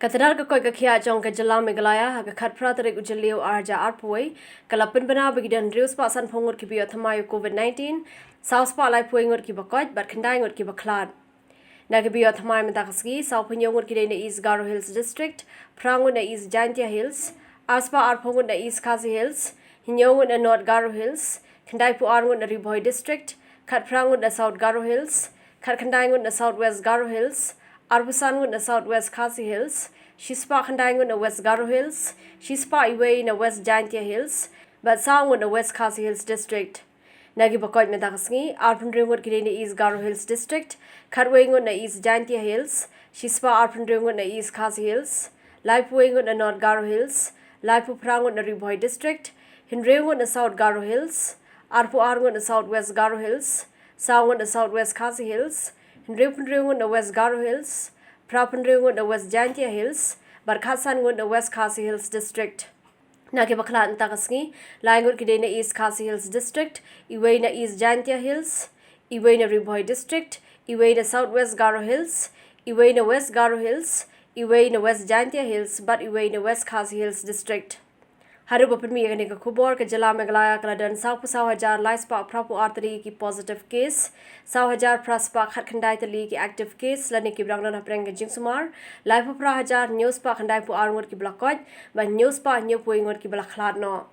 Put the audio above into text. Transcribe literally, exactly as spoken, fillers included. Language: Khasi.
Ka tnad ka koit ka khiah jong ka jylla Meghalaya ha ka khatphra tarik u Jylliew arhajar arphew wei ka la pynbna ba ki don hynriew spah sanphew ngut kiba ïoh thymmai ïa u COVID nineteen, saw spah laiphew wei ngut kiba koit bad khyndai ngut kiba khlad. Na kiba ïoh thymmai mynta ka sngi, sawphew hynñiew ngut ki dei na East Garo Hills District, phra ngut na East Jaintia Hills, ar spah arphew ngut na East Khasi Hills, hynñiew ngut na North Garo Hills, khyndaiphew ar ngut na Ri Bhoi District, khatphra ngut na South Garo Hills, khatkhyndai ngut na South West Garo Hills, arphew san ngut na South West Khasi Hills, shispah khyndai ngut na West Garo Hills, shispah iwei na West Jaintia Hills, bad saw ngut na West Khasi Hills District. Na kiba koit mynta ka sngi, arphew hynriew ngut ki dei na East Garo Hills District, khatwei ngut na East Jaintia Hills, shispah arphew hynriew ngut na East Khasi Hills, laiphew wei ngut na North Garo Hills, laiphew phra ngut na Ri Bhoi District, hynriew ngut na South Garo Hills, arphew ar ngut na South West Garo Hills, saw ngut na South West Khasi Hills, hynriewphew hynriew ngut na West Garo Hills, phraphew hynriew ngut na West Jaintia Hills, bad khatsan ngut na West Khasi Hills District. Na kiba khlad mynta ka sngi, lai ngut ki dei na East Khasi Hills District, iwei na East Jaintia Hills, iwei na Ri Bhoi District, iwei na South West Garo Hills, iwei na West Garo Hills, iwei na West Jaintia Hills, bad iwei na West Khasi Hills District. Haduh ba pynmih ïa kane ka khubor, ka jylla Meghalaya ka la don sawphew saw hajar lai spah phraphew ar tylli ki positive case, saw hajar phra spah khatkhyndai tylli ki active case lane kiba dang don hapdeng ka jingsumar, laiphew phra hajar hynñiew spah khyndaiphew ar ngut kiba la koit, bad hynñiew spah hynñiewphew wei ngut kiba la khlad noh.